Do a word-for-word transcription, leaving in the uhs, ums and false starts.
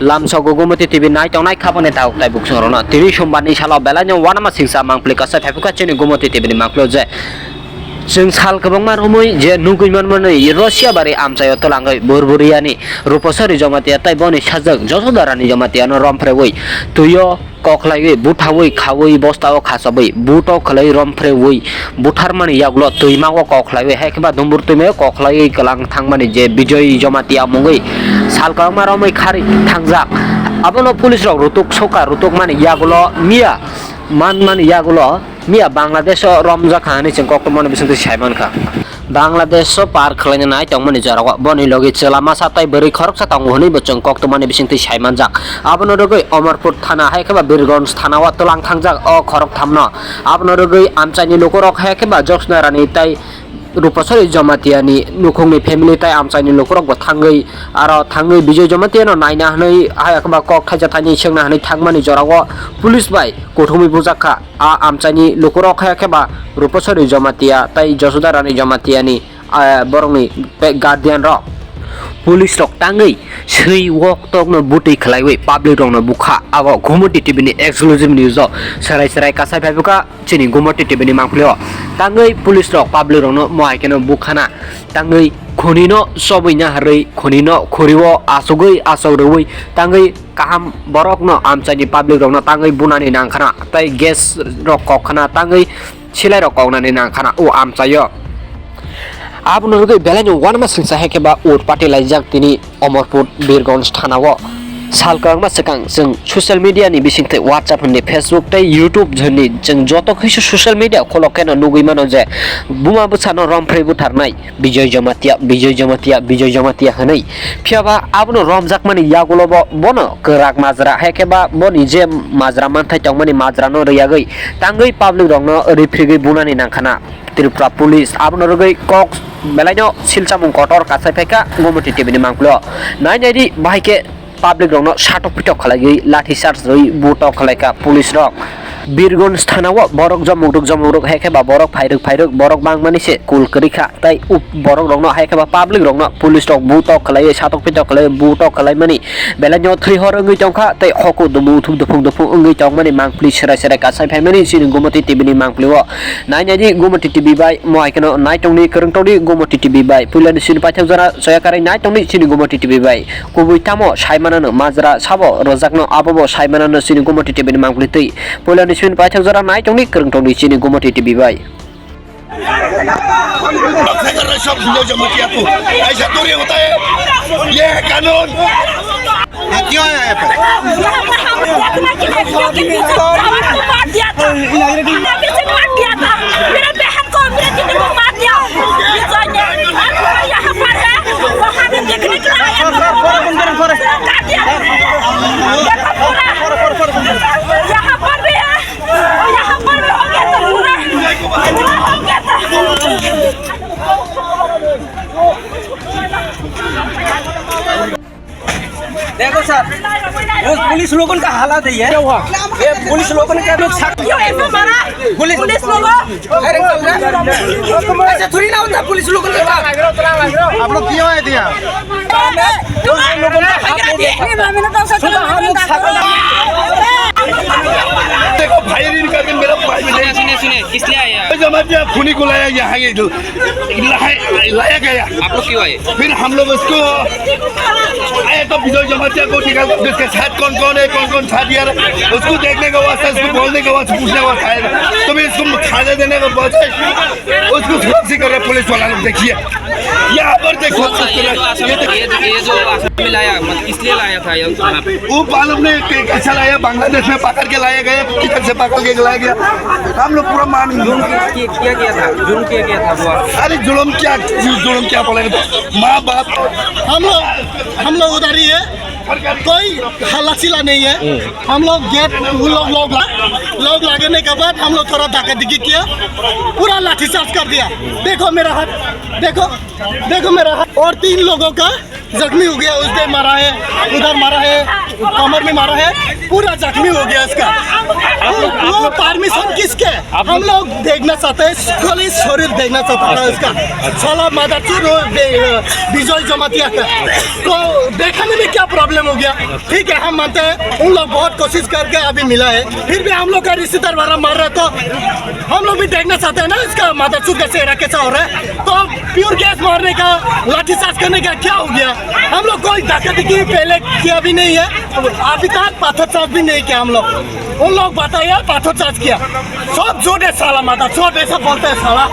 Lamsogo Gumoti T V nai tongnai khapangni tauk tai buksong rokno. Tini Sombar ni salo belai no uanama singsa mangpli kasa phaiphukha chini Gumoti T V ni mangpli o je. Chwng sal kwbangma romwi je nugwi manmani Russia bari amchaio twlangwi Burburiyani Rupasori Jamatia tai boni sajwk Josodarani Jamatiano romphrewi twio koklaiwi buthawi khawi bostao khasabwi buto khwlai romphrewi butharmani yagulo twimao koklaiwi hai khe ba dumbur twimaio koklaiwi kwlang thangmani je Bijoy Jamatia mungwi sal kwbangma romwi khari thangjak. Abono police rok rutuk soka rutukmani yagulo miya manmani yagulo miya Bangladesh o romjak kha hinwi chwng koktwmani bisingtwi sai mankha. Bangladesh o par khwlaina nai tongmani jorao boni logi chwla masa tei bwrwi khoroksa tongo hinwi bo chwng koktwmani bisingtwi sai manjak. Abono rwgwi Amarpur thana hai khe ba Birgonj thana o twlang thangjak o khorok thamno. Abono rwgwi amchaini lukurok hai khe ba Josna Rani tei Rupasori Jamatia ni nukhungni family tei amchaini lukurok bo thangwi aro thangwi Bijoy Jamatia no naina hinwi hai khe ba kok thaisa thaini swngna hinwi thangmani jorao police bai kuthumwi bujak kha. A amchaini lukurok hai khe ba Rupasori Jamatia tei Josoda Rani Jamatia ni, ah, borokni pe-, guardian rok. Police rok tangwi swi wok tokno butwi khwlaiwi public rokno bukha. Abo Gumoti T V ni exclusive news o serai serai kasai phai bwkha chini Gumoti T V ni mangpili o. Tangwi police rok public rokno mohai kheno bukhana. Tangwi khuni no chobwi na harwi khuni no khuri o achugwi achok rwwi tangwi kaham borok no amchai ni public rok no tangwi bunani nangkhana tei gas rok kok khana tangwi silai rok koknani nangkhana o amchai o. Abono rwgwi belai no uanama singsa hai khe ba ur party laijak tini Amarpur Birgonj thana o. Sal kwbangma swkang chwng social media ni bisingtwi WhatsApp hwnwi Facebook tei YouTube hwnwi chwng joto khe social media khulok kheno nugwi mano je buma bwsano romphri butharnai. Bijoy Jamatia, Bijoy Jamatia, Bijoy Jamatia hwnwi. Phiya ba abono romjakmani yagulo bo, bono kwrak majra, hai khe ba boni je majra manthai tongmani majrano rwiyagwi tangwi public rokno riphrigwi bunani nangkhana Tripura police. Abono rwgwi kok belaino silchamung kotor kasai phaikha Gumoti T V ni mangpilo. Nai nai di bahai khe public rokno satok pitok khlaiwi lathi charge rwi butok khlaikha police rok. Birgonj thana o borok jomok rwk jomok rwk hai khe ba borok phairwk phairwk borok bangmani se kul kwrwi kha tei borok rokno hai khe ba public rokno police rok butok khlaiwi satok pitok khlaiwi butok khlaimani belai no thwi hor wngwi tongkha tei hoko dumu uthuk duphung duphung wngwi tongmani mangpili serai serai kasai phaimani chini Gumoti T V ni mangpili o. Nai nai di Gumoti T V bai mo hai kheno nai tongdi kwrwng tongdi Gumoti T V bai puilani sini paithak jora soya karwi nai tongdi chini Gumoti T V bai. Kubui tamo saimanano majra sabo rojakno abobo saimanano chini Gumoti T V ni mangpili twi. Puilani sini paithak jora nai tongdi kwrwng tongdi chini Gumoti T V bai. ऐसा थोड़ी होता है, ये है कानून। हाँ, क्यों आया यहाँ पे? यहाँ पर हम देखने के लिए क्योंकि पीछे से हमारे को मार दिया था। हमारे पीछे मार दिया था। मेरे बहन को, मेरे दीदी को मार दिया। ये जो है, यहाँ पर है, वहाँ भी देखने के लिए आया था। काट दिया। देखो पूरा। यहाँ पर भी है। यहाँ पर भी हो गया था पूरा। पूरा हो गया था। देखो सर, वो पुलिस लोगों का हालत है ये। क्या हुआ? ये पुलिस लोगों ने क्या लोग छाप क्यों ऐसे मारा? पुलिस पुलिस लोगों। अरे, ऐसे थोड़ी ना होता पुलिस लोगों के साथ। आप लोग क्यों आए थे यहाँ? देखो, फायरिंग करके मेरा भाई भी नहीं। सुनिए, सुनिए, किस लिए आए आप? जमातिया खूनी को लाया यहाँ, ये जो लाया, लाया गया। आप लोग क्यों आए? फिर हम लोग उसको आए तो विजय जमातिया को निकाल, उसके साथ कौन कौन है, कौन कौन साथ यार, उसको देखने का वास्ते, उसको बोलने का वास्ते, पूछने का वास्ते आए। तो मैं इसको खाने देने का बजाय उसको सुरक्षित कर रहे पुलिस वाला लोग, देखिए। यहाँ पर देखो, कौन सा ये जो आसाम, ये जो, ये जो आसाम में लाया, मतलब, किस लिए लाया था ये थाना पे? वो मालूम नहीं कि कैसा लाया, बांग्लादेश में पकड़ के लाया गया, किधर से पकड़ के लाया गया, हम लोग पूरा मान जुल्म किया, किया, किया था, जुल्म किया, किया था वो? अरे जुल्म क्या, जुल्म क्या बोलेंगे तो माँ बाप। हम लोग, हम लोग उधर ही है, कोई हल्ला चिल्ला नहीं है। हम लोग गेट, वो लोग, लोग ला-, लोग लगाने के बाद हम लोग थोड़ा धक्का धक्की किया, पूरा लाठीचार्ज कर दिया। देखो मेरा हाथ, देखो, देखो मेरा हाथ। और तीन लोगों का जख्मी हो गया, उधर मारा है, उधर मारा है, कमर में मारा है, पूरा जख्मी हो गया इसका। वो, वो परमिशन किसके? हम लोग देखना चाहते हैं, खाली शरीर देखना चाहता था इसका। साला मदरचोद वो बे-, विजय जमातिया का। तो देखने में क्या प्रॉब्लम हो गया? ठीक है, हम मानते हैं, उन लोग बहुत कोशिश करके अभी मिला है, फिर भी हम लोग का रिश्तेदार वाला मर रहा है, तो हम लोग भी देखना चाहते हैं ना, इसका मदरचोद का चेहरा कैसा हो रहा है। तो प्योर गैस मारने का, लाठीचार्ज करने का क्या हो गया? हम लोग कोई धक्का धक्की पहले किया भी नहीं है, अभी तक पत्थर चार्ज भी नहीं किया हम लोग। उन लोग बताया पत्थर चार्ज किया, सब झूठ है साला, माता झूठ ऐसा बोलता है साला।